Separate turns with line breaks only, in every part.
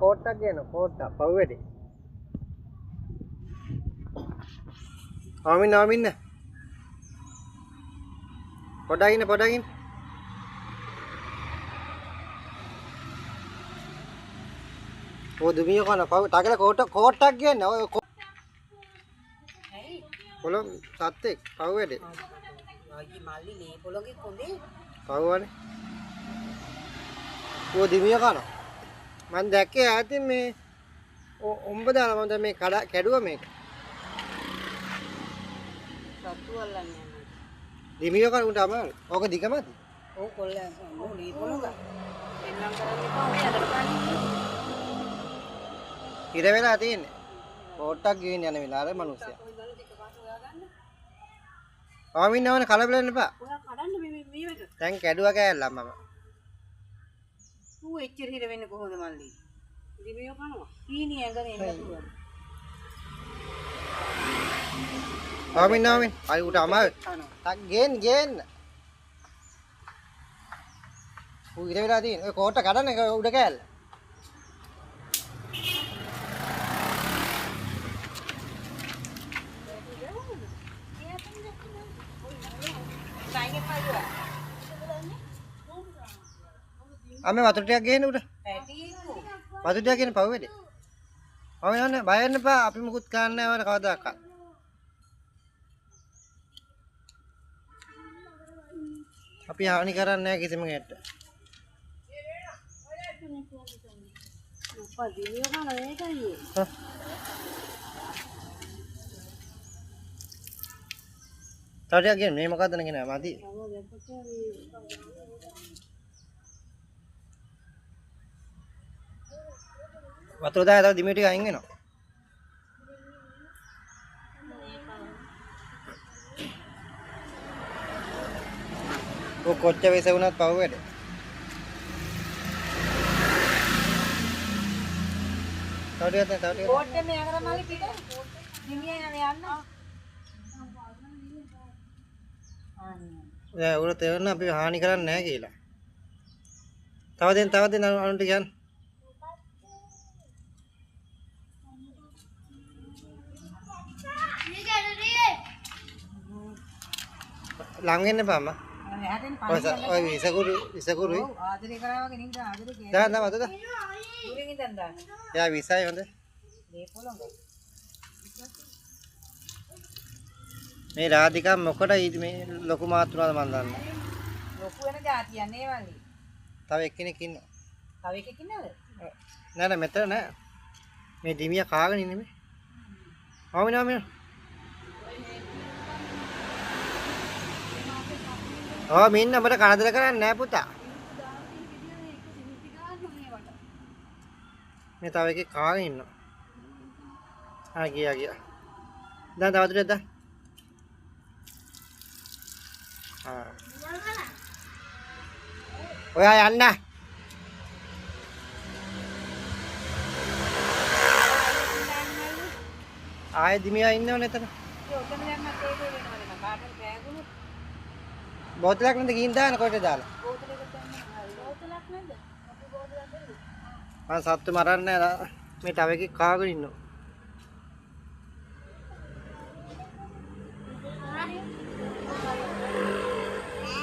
කෝට්ටක් ගේන කෝට්ටක් පව් වැඩේ. ආමින් ආමින් පොඩක් ඉන්න පොඩක් ඉන්න. ඔය දුමිය කන පව් ටගල කෝට්ට කෝට්ටක් ගේන්න ඔය පොළො සත්තෙක් පව් වැඩේ.
අයියේ මල්ලි මේ පොළොගේ කොඳේ
පව්වනේ. ඔය දිමිය කන මං දැක්කේ ඈතින් මේ ඔම්බ දාලා මං දැන් මේ කඩ කැඩුවා මේක.
සත්තු අල්ලන්නේ නැහැ.
දිමිය කන උන්ට අමාරු. ඕක දිගමද?
ඔව් කොල්ල ඔව් මේ පොළොග. එන්නම් කරන්න එපා ඔය ඇඟට පාන්නේ.
ඉර වෙලා තියෙන්නේ. පොට්ටක් ගේන්න යන වෙලාවේ මිනිස්සයා. ආමින් ආවන කලබල වෙන්න එපා.
ඔයා කඩන්න මේ මේ එක.
දැන් කැඩුවා කෑල්ලක් මම.
ඌ එච්චර හිර වෙන්නේ කොහොමද මල්ලි? දිමියෝ කනවා. හීනි ඇඟ එන්න පුළුවන්.
ආමින් ආමින්. අය ඌට අමාරු. ටක් ගේන්න ගේන්න. ඌ ඉර වෙලා තියෙන්නේ. ඔය කෝට්ට කඩන්න එක උඩ කෑල්ල. අම්මේ වතුර ටිකක් ගේන්න උඩ. වතුර ටිකක් ගේන්න පව් වැඩේ. මම යන්නේ බය වෙන්න එපා. අපි මුකුත් කරන්නේ නැහැ වර කවදාකවත්. අපි හානි කරන්නේ නැහැ කිසිම කෙනෙක්ට.
අප්පා දිමියෝ කන ඒකයි.
තව ටිකක් ගේන්න. මේ මොකද්ද නේ ගෙන මදි. වතුර දාලා තව දිමිය ටික අයින් වෙනවා. ඔය කොච්චර වෙස වුණත් පව් වැඩ. තව ටිකක් තව ටිකක්.
කෝට්ටේ මේ අඟර මල්ලි පිට. දිමිය යන යන්න.
දැන් උර තේරෙන අපි හානි කරන්නේ නැහැ කියලා. තව දෙන්න තව දෙන්න අනුන්ට කියන්න. ලං වෙන්න එපා අම්මා. ඔය විසකුරු විසකුරුයි.
ඔව් ආදරේ කරා වගේ නින්ද ආදරේ කියන්නේ.
දාන්න දාන්න අත දා.
දුරින් ඉඳන් දාන්න.
එයා විසයි හොඳ.
මේ පොළොඟ.
මේ රාධිකා මොකට මේ ලොකු මාත්‍රුණාද මන් දන්නේ.
ලොකු වෙන જાතියක් නේ වල්ලි.
තව එක්කෙනෙක් ඉන්නවා.
තව එකෙක් ඉන්නවද?
නෑ නෑ මෙතන නෑ. මේ දිමිය කාගෙන ඉන්නේ මේ. ආමින ආමින. ඔව් මින්න අපට කරදර කරන්නේ නෑ පුතා. මේ තව එකෙක් කාගෙන ඉන්නවා. ආ ගියා ගියා. දැන් තව වතුරක් දා. ආ. ඔයා යන්න. ආයෙ දිමියා ඉන්නවනේ එතන.
ඒ ඔතන දැම්මත් ඒක වෙනවනේ මං කාටද පෑගුණොත්.
බෝතලයක් නේද ගිහින් දාන්න කොහෙට දාලා?
බෝතලයකට දැම්මම හරි. බෝතලක් නේද? අපි බෝතලක් දෙන්න.
මං සත්තු මරන්නේ නෑ. මේ තව එකෙක් කාගෙන ඉන්නවා.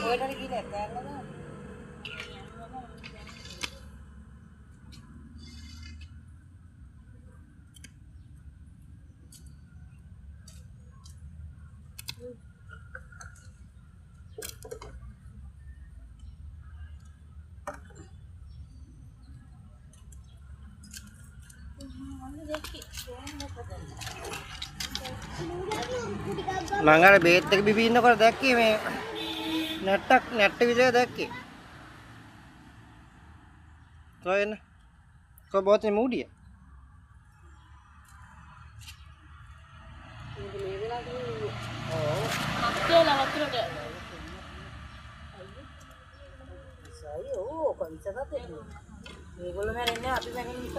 ඔයටද ගිහින් ඇත්තෑරලා දාන්න.
මං අර බේත් එක බිබී ඉන්නකොට දැක්කේ මේ නැට්ටක් නැට්ට විතර දැක්කේ. කොහෙන්? කො බෝතේ මූඩිය?
මේ වෙලාවට
ඔව්.
කියලා වතුරට.
ඉසයි ඔව් කො ඉසසත් මේගොල්ලෝ මැරෙන්නේ අපි මැරෙන මිසක්.